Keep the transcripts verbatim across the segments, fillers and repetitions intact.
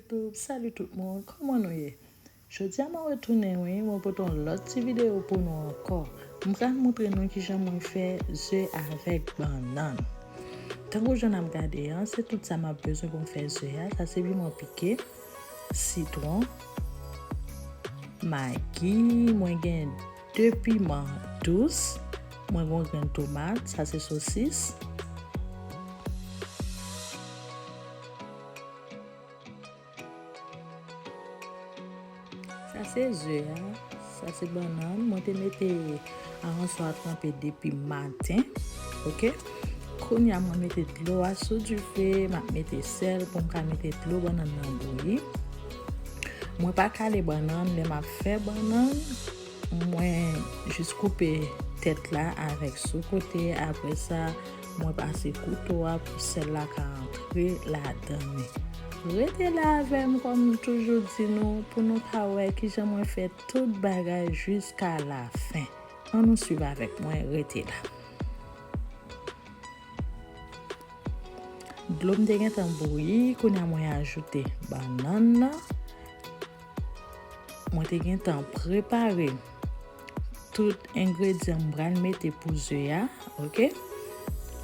YouTube, salut tout moun, kòman nou ye? Jodi a mwen retounen wi, mwen pote yon lòt ti videyo pou nou ankò. Mwen pral montre nou kijan mwen fè ze avèk bannann. Tankou jan n ap gade an, se tout sa m ap bezwen pou m fè ze a. Sa se piman pike, sitwon, magi, mwen gen de piman dous, mwen gen yon grenn tomat, sa se sosis. Sa se ze a, sa se bannann. Mwen te mete aransò a tranpe depi maten, oke? Kounye a mwen mete dlo a sou dife, m ap mete sèl pou m ka mete dlo bannann nan bouyi. Mwen pa kale bannann, lè m ap fè bannann, mwen jis koupe tèt la avèk sou kote, apre sa, mwen pase kouto a pou sèl la ka antre ladan li. Rete la avè m, kòm m toujou di nou, pou nou ka wè kijan mwen fè tout bagay jiska lafen. Ann nou swiv avèk mwen, rete la. Dlo m te gentan bouyi, kounye a mwen ajoute bannann nan. Mwen te gentan prepare tout engredyan m pral mete pou ze a, oke?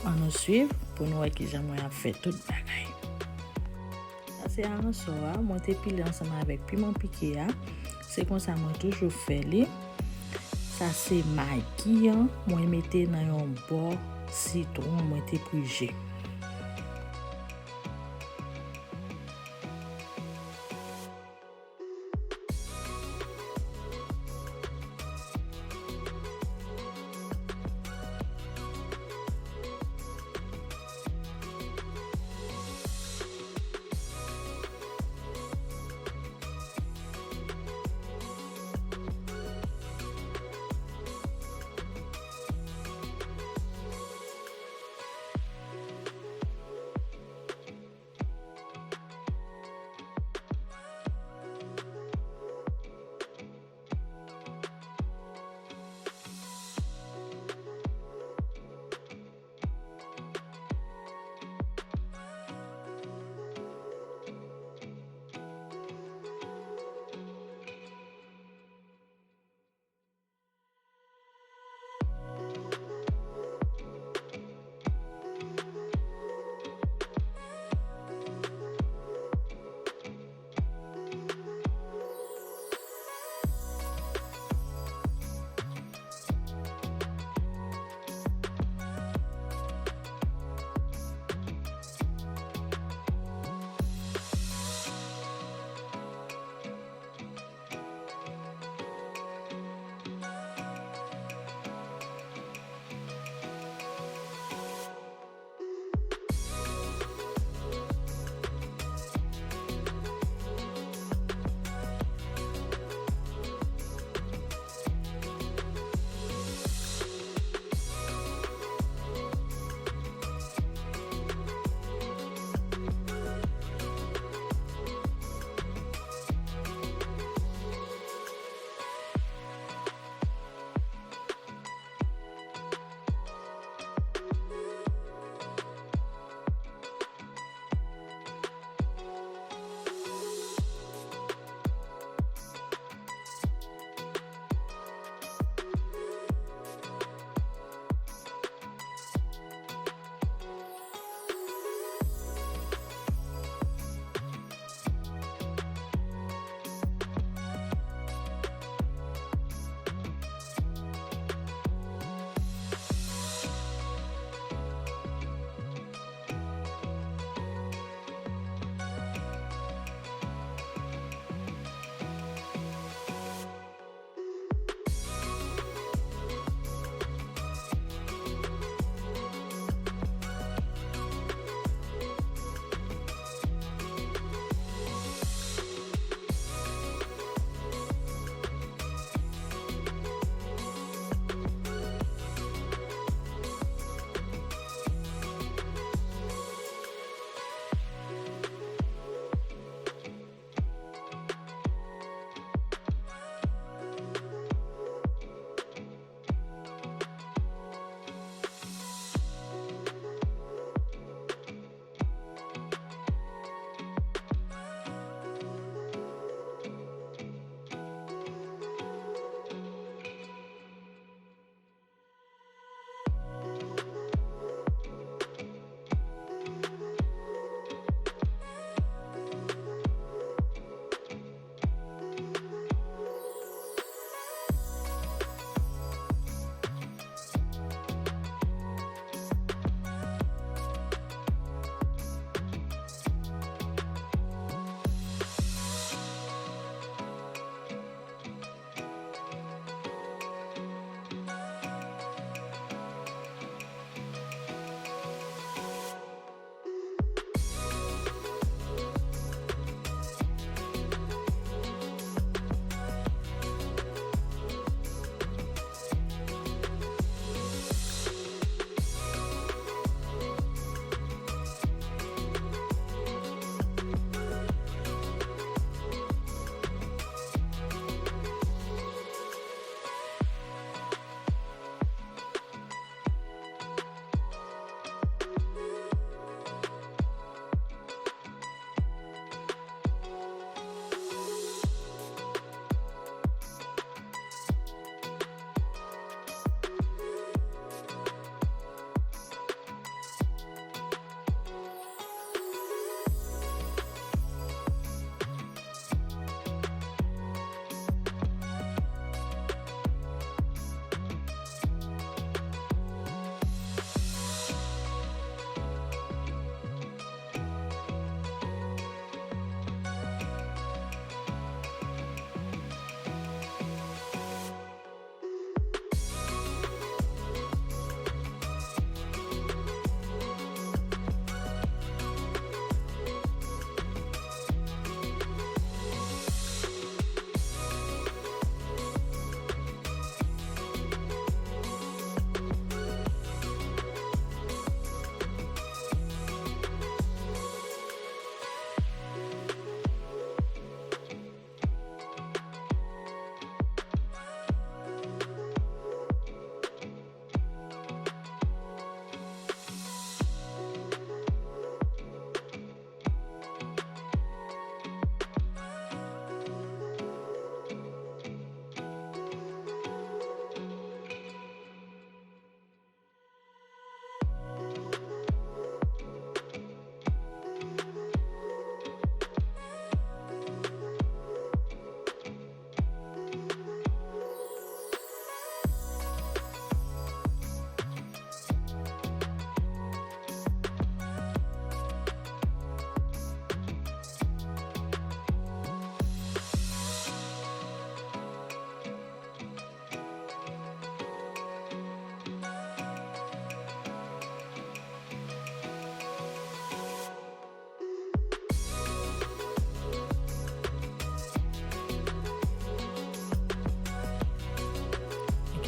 Ann nou swiv pou nou wè kijan mwen ap fè tout bagay. Sa se aransò a, mwen te pile ansanm avèk piman pike a. Se konsa mwen toujou fè li. Sa se magi an, mwen mete nan yon bò sitwon mwen te prije.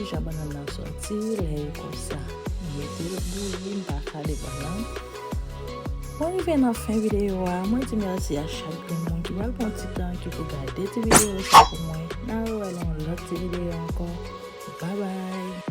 Jan bannann nan sòti, lè e konsa, m mete l bouyi, m pa kale bannann. Mwen rive nan fen videyo a, mwen di mèsi a chak grenn moun ki pral pran ti tan ki pou gade ti videyo sa pou mwen. N a rewè nan yon lòt ti videyo ankò. Babay!